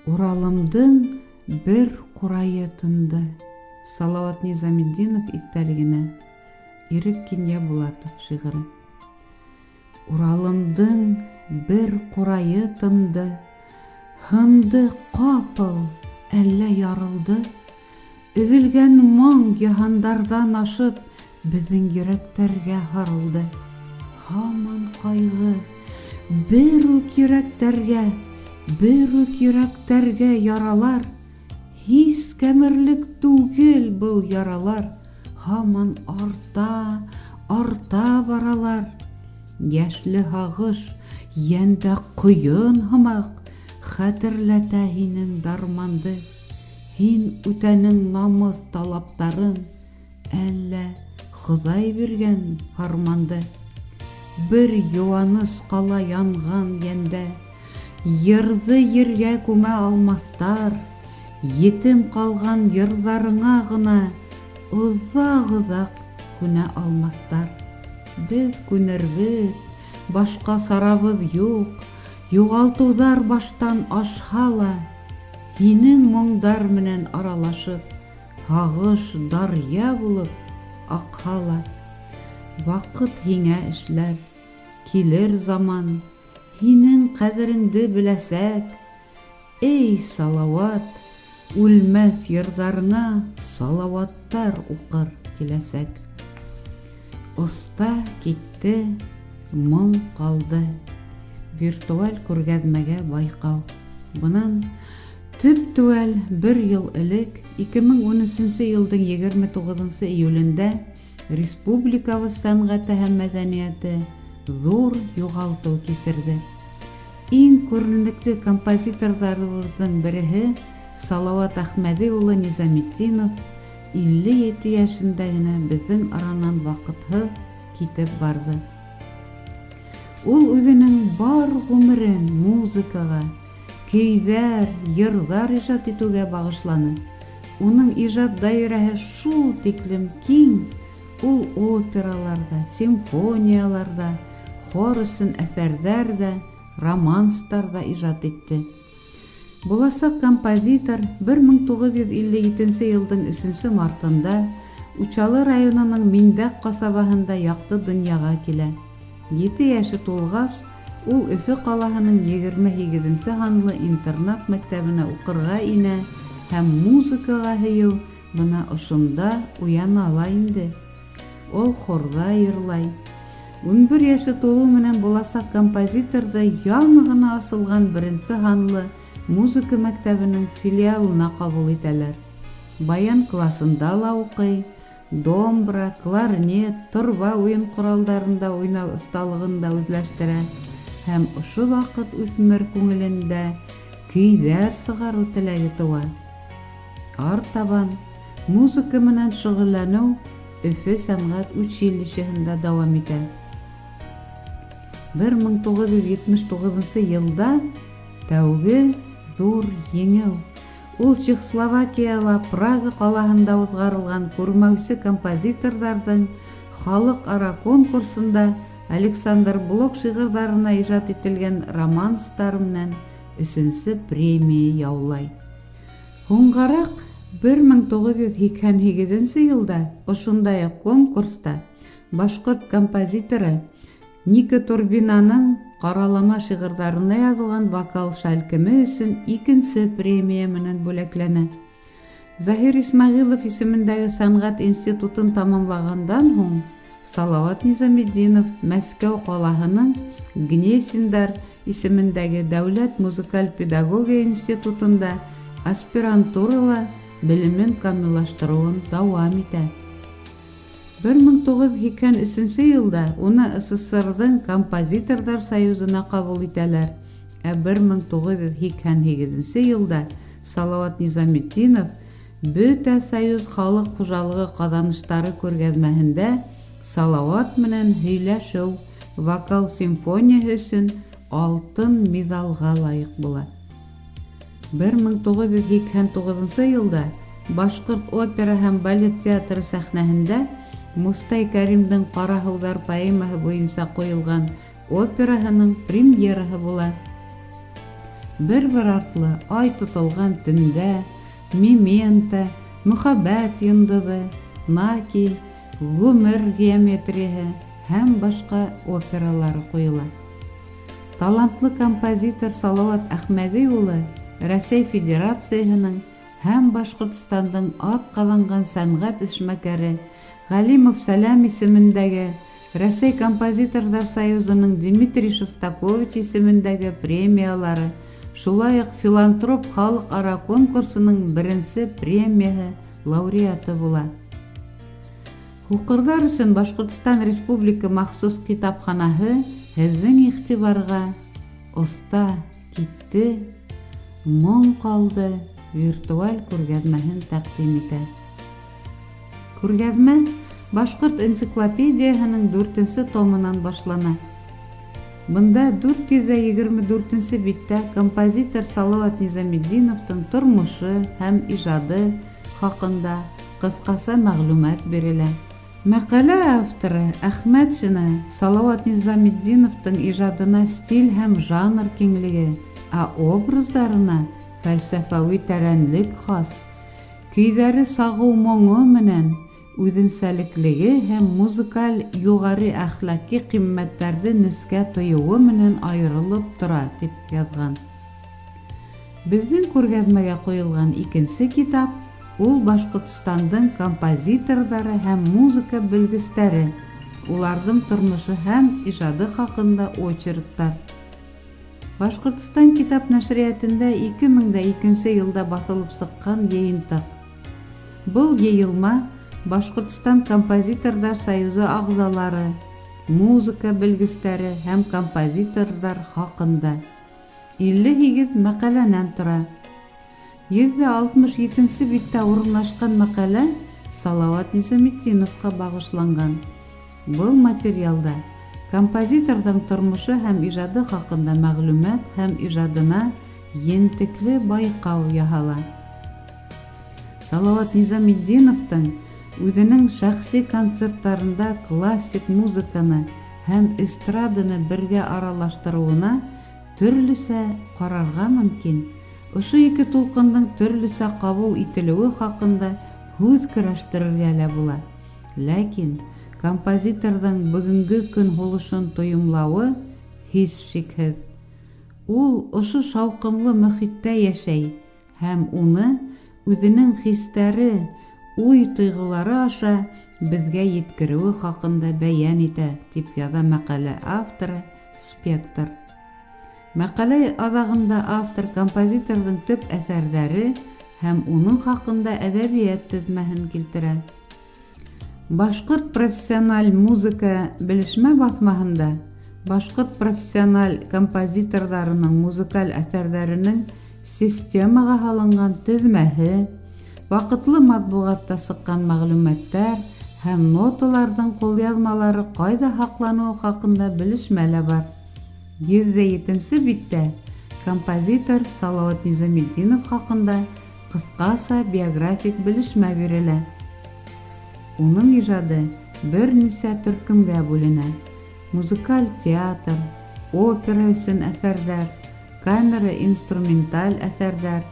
Уралымдың бер ҡурайы тынды. Салауат Низаметдинов иҫтәлегенә Ирек Кинйәбулатов шиғыры. Уралымдың бер ҡурайы тынды, һынды ҡапыл, әллә ярылды. Өҙөлгән моң йыһандарҙан ашып, беҙҙең йөрәктәргә һарылды. Һаман ҡайғы, бер үк йөрәктәргә, бер үк йөрәктәргә яралар. Һис кәмерлек түгел был яралар, һаман арта, арта баралар. Йәшле һағыш йәндә ҡойон һымаҡ, хәтерләтә һинең дарманды. Һин үтәнең намыҫ талаптарын, әллә Хоҙай биргән фарманды. Бер йыуаныс ҡала янған йәндә, йырҙы ергә күмә алмаҫтар. Етем ҡалған йырҙарыңа ғына оҙаҡ-оҙаҡ күнә алмаҫтар. Беҙ күнербеҙ, башҡа сарабыҙ юҡ, юғалтыуҙар баштан ашһа ла, һинең моңдар менән аралашып, һағыш даръя булып аҡһа ла. Ваҡыт һиңә эшләр, килер заман, һинең ҡәҙереңде беләсәк. Эй, Салауат, үлмәҫ йырҙарыңа салауаттар уҡыр киләсәк. Оҫта китте, моң ҡалды. Виртуаль күргәҙмәгә байҡау. Бынан төп-теүәл бер йыл элек, 2013 йылдың 29 июлендә республикабыҙ сәнғәте һәм мәҙәниәте ҙур юғалтыу кисерҙе. Иң күренекле композиторҙарыбыҙҙың береһе Салауат Әхмәҙи улы Низаметдинов 57 йәшендә генә беҙҙең аранан ваҡытһыҙ китеп барҙы. Ул үҙенең бар ғүмерен музыкаға, көйҙәр, йырҙар ижад итеүгә бағышланы. Уның ижад даирәһе шул тиклем киң, ул операларҙа, симфонияларҙа, хор өсөн әҫәрҙәр ҙә, романстар ҙа ижад итте. Буласаҡ композитор 1957 йылдың 3 мартында Учалы районының Миндәк ҡасабаһында яҡты донъяға килә. 7 йәше тулғас, ул Өфө ҡалаһының 28 һанлы интернат мәктәбенә уҡырға инә һәм музыкаға һөйөү бына ошонда уяна ла инде. Ул хорҙа йырлай. 11 йәше тулыу менән буласаҡ композиторҙы яңы ғына асылған 1 һанлы музыка мәктәбенең филиалына ҡабул итәләр. Баян класында ла уҡый, домбра, кларнет, торба уйын ҡоралдарында уйнау оҫталығын да үҙләштерә һәм ошо ваҡыт үҫмер күңелендә көйҙәр сығарыу теләге тыуа. Артабан музыка менән шөғөлләнеү Өфө сәнғәт училищеһында дауам итә. 1979 йылда тәүге ҙур еңеү. Ул Чехословакияла Прага ҡалаһында уҙғарылған күрмәүсе композиторҙарҙың халыҡ-ара конкурсында Александр Блок шиғырҙарына ижад ителгән романстар менән 3-нсе премия яулай. Һуңғараҡ 1988 йылда ошондай уҡ конкурста башҡорт композиторы Ника Турбинаның ҡаралама шиғырҙарына яҙылған вокал шәлкеме өсөн 2-нсе премия менән бүләкләнә. Заһир Исмәғилов исемендәге сәнғәт институтын тамамлағандан һуң Салауат Низаметдинов Мәскәү ҡалаһының Гнесиндар исемендәге дәүләт музыкаль педагогия институтында аспирантурала белемен камиллаштырыуын дауам итә. 1983 йылда уны СССРҙың композиторҙар союзына ҡабул итәләр, ә 1988 йылда Салауат Низаметдинов бөтә союз халыҡ хужалығы ҡаҙаныштары күргәҙмәһендә Салауат менән һөйләшеү вокал симфонияһы өсөн алтын миҙалға лайыҡ була. 1989 йылда Башҡорт опера һәм балет театры сәхнәһендә Мостай Кәримдең Ҡара һыуҙар поэмаһы буйынса ҡуйылған операһының премьераһы була. бер-бер артлы Ай тотолған төндә, Мементо, Мөхәббәт йондоҙо, Наки, Ғүмер геометрияһы һәм башҡа опералары ҡуйыла. Талантлы композитор Салауат Әхмәҙи улы Рәсәй Федерацияһының һәм Башҡортостандың атҡаҙанған сәнғәт эшмәкәре Ғәлимов Сәләм исемендәге Рәсәй Композиторҙар союзының Дмитрий Шостакович исемендәге премиялары, шулай уҡ Филантроп халыҡ-ара конкурсының беренсе премияһы лауреаты була. Һуҡырҙар өсөн Башҡортостан Республика махсус китапханаһы һеҙҙең иғтибарға «Оҫта китте, моң ҡалды» виртуаль күргәҙмәһен тәҡдим итә. Күргәҙмә Башҡорт энциклопедияһының 4-нсе томынан башлана. Бында 424-нсе биттә композитор Салауат Низаметдиновтың тормошо һәм ижады хаҡында ҡыҫҡаса мәғлүмәт бирелә. Мәҡәлә авторы Әхмәтшина Салауат Низаметдиновтың ижадына стиль һәм жанр киңлеге, ә образдарына фәлсәфәүи тәрәнлек хас. Көйҙәре сағыу моңо менән үҙенсәлеклеге һәм музыкаль юғары әхлаҡи ҡиммәттәрҙе нескә тойоуы менән айырылып тора, тип яҙған. Беҙҙең күргәҙмәгә ҡуйылған икенсе китап ул Башҡортостандың композиторҙары һәм музыка белгестәре, уларҙың тормошо һәм ижады хаҡында очерктар. Башҡортостан китап нәшриәтендә 2002 йылда баҫылып сыҡҡан йыйынтыҡ. Был йыйылма Башҡортостан Композиторҙар союзы ағзалары, музыка белгестәре һәм композиторҙар хаҡында 58 мәҡәләнән тора. 167-нсе биттә урынлашҡан мәҡәлә Салауат Низаметдиновҡа бағышланған. Был материалда композиторҙың тормошо һәм ижады хаҡында мәғлүмәт һәм ижадына ентекле байҡау яһала. Салауат Низаметдиновтың үҙенең шәхси концерттарында классик музыканы һәм эстраданы бергә аралаштырыуына төрлөсә ҡарарға мөмкин. Ошо ике тулҡындың төрлөсә ҡабул ителеүе хаҡында һүҙ көрәштерергә лә була. Ләкин композиторҙың бөгөнгө көн һулышын тойомлауы һис шикһеҙ. Ул ошо шауҡымлы мөхиттә йәшәй һәм уны үҙенең хистәре, уй-тойғолары аша беҙгә еткереүе хаҡында бәйән итә, тип яҙа мәҡәлә авторы Спектр. Мәҡәлә аҙағында автор композиторҙың төп әҫәрҙәре һәм уның хаҡында әҙәбиәт теҙмәһен килтерә. Башҡорт профессиональ музыка белешмә баҫмаһында башҡорт профессиональ композиторҙарының музыкаль әҫәрҙәренең системаға һалынған теҙмәһе, ваҡытлы матбуғатта сыҡҡан мәғлүмәттәр һәм ноталарҙың ҡулъяҙмалары ҡайҙа һаҡланыуы хаҡында белешмә лә бар. 107-нсе биттә композитор Салауат Низаметдинов хаҡында ҡыҫҡаса биографик белешмә бирелә. Уның ижады бер нисә төркөмгә бүленә: музыкаль театр, опера өсөн әҫәрҙәр, камера инструменталь әҫәрҙәр,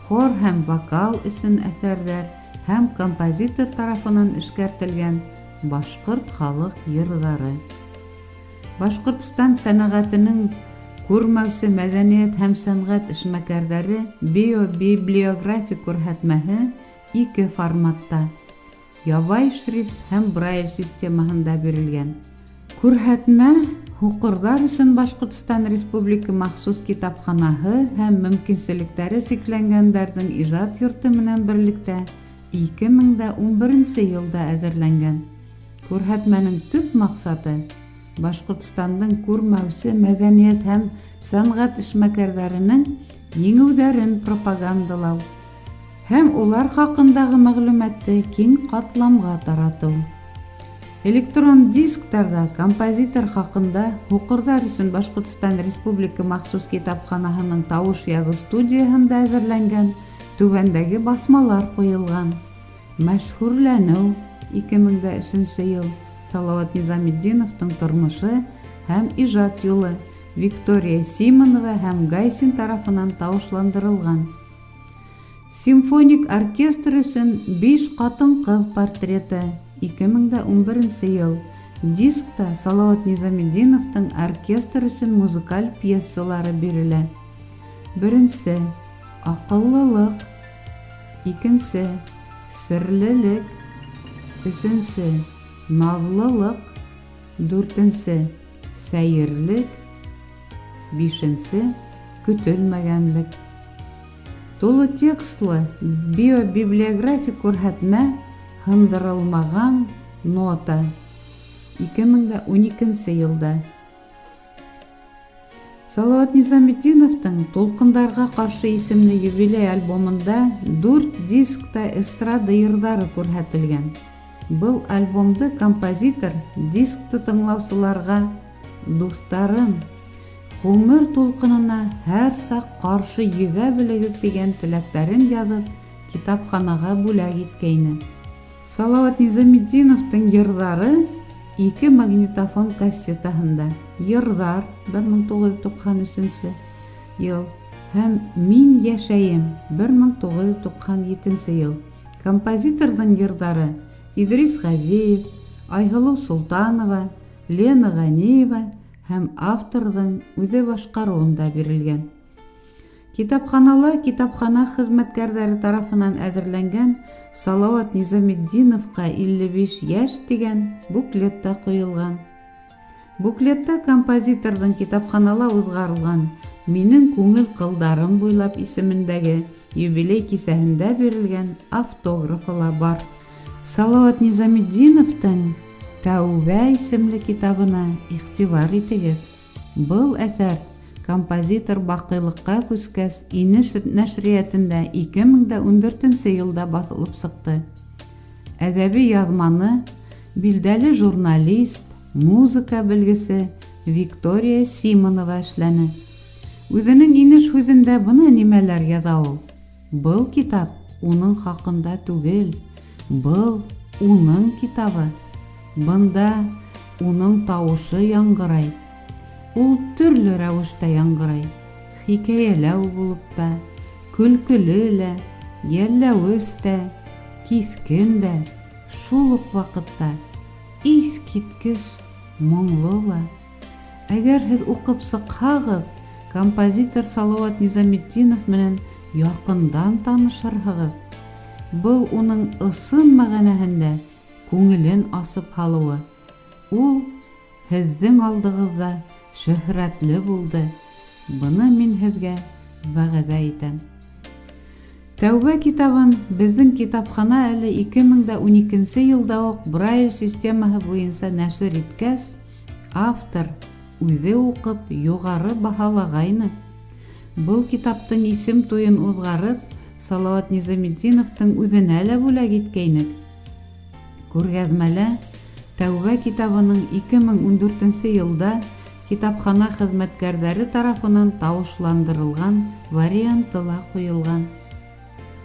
хор һәм вокал өсөн әҫәрҙәр һәм композитор тарафынан эшкәртелгән башҡорт халыҡ йырҙары. Башҡортостан сәнәғәтенең күрмәүсе мәҙәниәт һәм сәнғәт эшмәкәрҙәре биобиблиографик күрһәтмәһе ике форматта: ябай шрифт һәм Брайль системаһында бирелгән. Күрһәтмә һуҡырҙар өсөн Башҡортостан Республика махсус китапханаһы һәм мөмкинселектәре сикләнгәндәрҙең ижад йорто менән берлектә 2011 йылда әҙерләнгән. Күрһәтмәнең төп маҡсаты Башҡортостандың күрмәүсе мәҙәниәт һәм сәнғәт эшмәкәрҙәренең еңеүҙәрен пропагандалау һәм улар хаҡындағы мәғлүмәтте киң ҡатламға таратыу. Электрон дисктарҙа композитор хаҡында һуҡырҙар өсөн Башҡортостан Республика махсус китапханаһының тауыш яҙыу студияһында әҙерләнгән түбәндәге баҫмалар ҡуйылған. Мәшһүрләнеү 2003 йыл, Салауат Низаметдиновтың тормошо һәм ижад юлы Виктория Симонова һәм Гайсин тарафынан тауышландырылған. Симфоник оркестр өсөн 5 ҡатын-ҡыҙ портреты 2011 йыл. Дискта Салауат Низаметдиновтың оркестр өсөн музыкаль пьесалары бирелә. Беренсе аҡыллылыҡ, икенсе серлелек, өсөнсө наҙлылыҡ, дүртенсе сәйерлек, бишенсе көтөлмәгәнлек. Тулы текстлы биобиблиографик күрһәтмә «Һындырылмаған нота» 2012 йылда. Салауат Низаметдиновтың «Тулҡындарға ҡаршы» исемле юбилей альбомында 4 дискта эстрада йырҙары күрһәтелгән. Был альбомды композитор дискты тыңлаусыларға: «Дуҫтарым, ғүмер тулҡынына һәр саҡ ҡаршы йөҙә белегеҙ», тигән теләктәрен яҙып, китапханаға бүләк иткәйне. Салауат Низаметдиновтың йырҙары 2 магнитофон кассетаһында: «Йырҙар» 1993 йыл һәм «Мин йәшәйем» 1997 йыл. Композиторҙың йырҙары Идрис Ғәзиев, Айһылыу Солтанова, Лена Ғәниева һәм авторҙың үҙе башҡарыуында бирелгән. Китапханала китапхана хеҙмәткәрҙәре тарафынан әҙерләнгән «Салауат Низаметдиновҡа 55 йәш» тигән буклет та ҡуйылған. Буклетта композиторҙың китапханала уҙғарылған «Минең күңел ҡылдарым буйлап» исемендәге юбилей кисәһендә бирелгән автографы ла бар. Салауат Низаметдиновтың «Тәүбә» исемле китабына иғтибар итегеҙ. Был әҫәр композитор баҡыйлыҡҡа күскәс Инеш нәшриәтендә 2014 йылда баҫылып сыҡты. Әҙәби яҙманы билдәле журналист, музыка белгесе Виктория Симонова эшләне. Үҙенең Инеш һүҙендә бына нимәләр яҙа ул: «Был китап уның хаҡында түгел, был уның китабы. Бында уның тауышы яңғырай. Ул төрлө рәүештә яңғырай. Хикәйәләү булып та, көлкөлө лә, йәлләүес тә, киҫкен дә, шул уҡ ваҡытта иҫ киткес моңло ла. Әгәр һеҙ уҡып сыҡһағыҙ, композитор Салауат Низаметдинов менән яҡындан танышырһығыҙ. Был уның ысын мәғәнәһендә күңелен асып һалыуы. Ул һеҙҙең алдығыҙҙа шөһрәтле булды. Быны мин һеҙгә вәғәҙә итәм». «Тәүбә» китабын беҙҙең китапхана әле 2012 йылда уҡ Брайль системаһы буйынса нәшер иткәс, автор үҙе уҡып юғары баһалағайны. Был китаптың исем туйын уҙғарып, Салауат Низаметдиновтың үҙенә лә бүләк иткәйнек. Күргәҙмәлә «Тәүбә» китабының 2014 йылда китапхана хеҙмәткәрҙәре тарафынан тауышландырылған варианты ла ҡуйылған.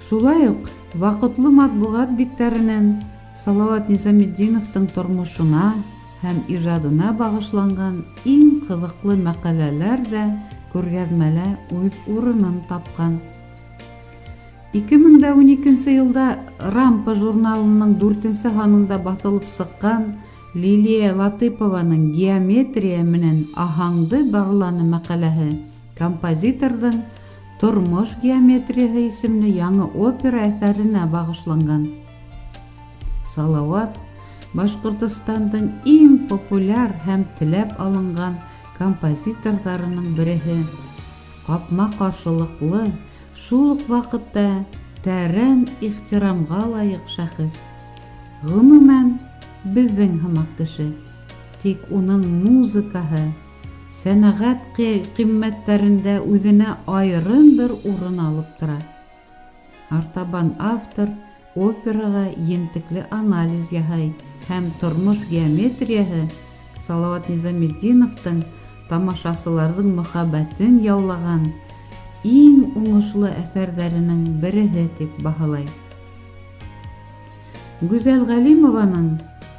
Шулай уҡ ваҡытлы матбуғат биттәренән Салауат Низаметдиновтың тормошона һәм ижадына бағышланған иң ҡыҙыҡлы мәҡәләләр ҙә күргәҙмәлә үҙ урынын тапҡан. 2012 йылда «Рампа» журналының 4 һанында баҫылып сыҡҡан Лилия Латыпованың «Геометрия менән аһаңды барланы» мәҡәләһе композиторҙың «Тормош геометрияһы» исемле яңы опера әҫәренә бағышланған. Салауат Башҡортостандың иң популяр һәм теләп алынған композиторҙарының береһе. Ҡапма-ҡаршылыҡлы, шул уҡ ваҡытта тәрән ихтирамға лайыҡ шәхес. Ғөмүмән, беҙҙең һымаҡ кеше. Тик уның музыкаһы сәнәғәт ҡиммәттәрендә үҙенә айырым бер урын алып тора. Артабан автор операға ентекле анализ яһай һәм «Тормош геометрияһы» Салауат Низаметдиновтың тамашасыларҙың мөхәббәтен яулаған иң уңышлы әҫәрҙәренең береһе тип баһалай. Гүзәл Ғәлимованың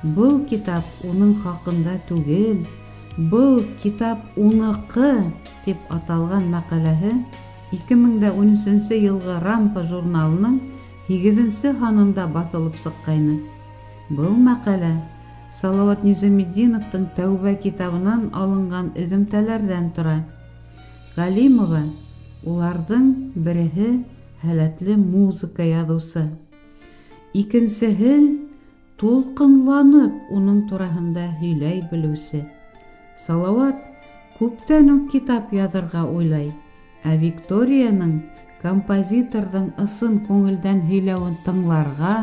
«Был китап уның хаҡында түгел, Был китап уныҡы тип аталған мәҡәләһе 2013 йылғы Рампа журналының 8-нсе һанында баҫылып сыҡҡайны. Был мәҡәлә Салауат Низаметдиновтың Тәүбә китабынан алынған өҙөмтәләрҙән тора. Ғәлимова уларҙың береһе һәләтле музыка яҙыусы, икенсеһе тулҡынланып уның тураһында һөйләй белеүсе. Салауат күптән үк китап яҙырға уйлай, ә Викторияның композиторҙың ысын күңелдән һөйләүен тыңларға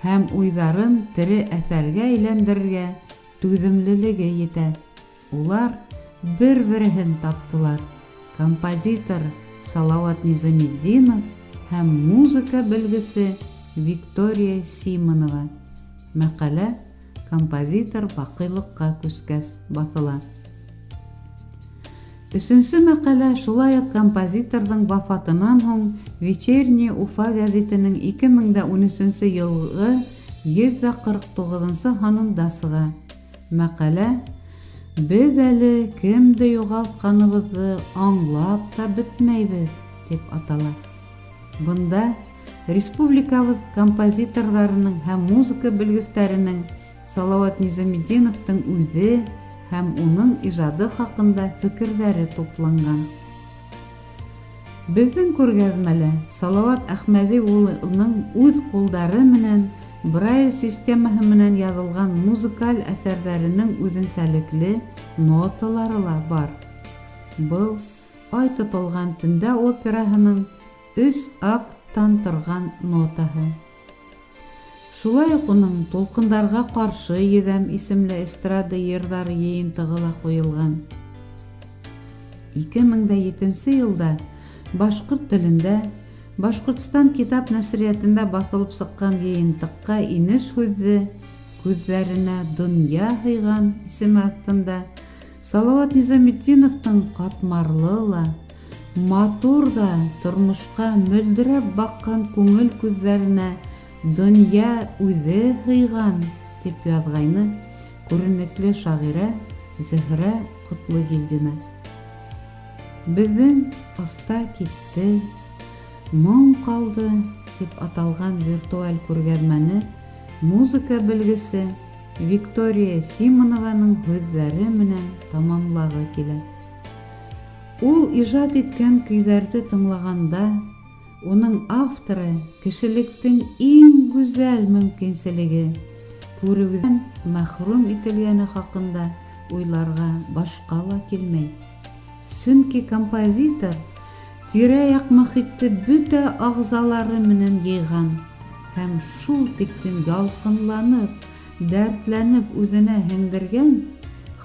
һәм уйҙарын тере әҫәргә әйләндерергә түҙемлелеге етә. Улар бер-береһен таптылар. Композитор Салауат Низаметдинов һәм музыка белгесе Виктория Симонова. Мәҡәлә композитор баҡыйлыҡҡа күскәс баҫыла. Өсөнсө мәҡәлә шулай уҡ композиторҙың вафатынан һуң Вечерняя Уфа гәзитенең 2013 йылғы 149-нсы һанында сыға. Мәҡәлә «Беҙ әле кемде юғалтҡаныбыҙҙы аңлап та бөтмәйбеҙ» тип атала. Бында республикабыҙ композиторҙарының һәм музыка белгестәренең Салауат Низаметдиновтың үҙе һәм уның ижады хаҡында фекерҙәре тупланған. Беҙҙең күргәҙмәлә Салауат Әхмәҙи улының үҙ ҡулдары менән Брайль системаһы менән яҙылған музыкаль әҫәрҙәренең үҙенсәлекле ноталары ла бар. Был «Ай тотолған төндә» операһының 3 акттан торған нотаһы. Шулай уҡ уның «Тулҡындарға ҡаршы йөҙәм» исемле эстрада йырҙары йыйынтығы ла ҡуйылған. 2007 йылда башҡорт телендә Башҡортостан китап нәшриәтендә баҫылып сыҡҡан йыйынтыҡҡа инеш һүҙҙе «Күҙҙәренә донъя һыйған» исеме аҫтында Салауат Низаметдиновтың ҡатмарлы ла, матур ҙа тормошҡа мөлдөрәп баҡҡан күңел күҙҙәренә донъя үҙе һыйған тип яҙғайны күренекле шағирә Зөһрә Ҡотлогилдина. Беҙҙең оҫта китте, моң ҡалды тип аталған виртуаль күргәҙмәне музыка белгесе Виктория Симонованың һүҙҙәре менән тамамлағы килә. Ул ижад иткән көйҙәрҙе тыңлағанда уның авторы кешелектең иң гүзәл мөмкинселеге күреүҙән мәхрүм ителгәне хаҡында уйларға башҡа ла килмәй. Сөнки композитор тирә-яҡ мөхитте бөтә ағзалары менән йыйған һәм шул тиклем ялҡынланып, дәртләнеп үҙенә һеңдергән,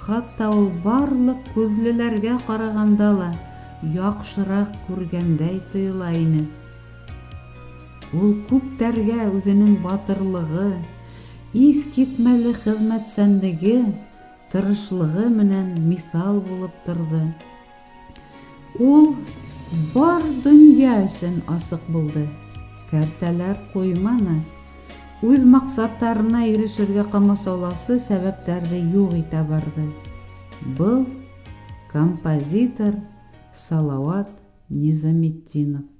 хатта ул барлыҡ күҙлеләргә ҡарағанда ла яҡшыраҡ күргәндәй тойола ине. Ул күптәргә үҙенең батырлығы, иҫ китмәле хеҙмәтсәнлеге, тырышлығы менән миҫал булып торҙо. Ул бар донъя өсөн асыҡ булды, кәртәләр ҡуйманы, үҙ маҡсаттарына ирешергә ҡамасауласы сәбәптәрҙе юҡ итә барҙы. Был композитор Салауат Низаметдинов.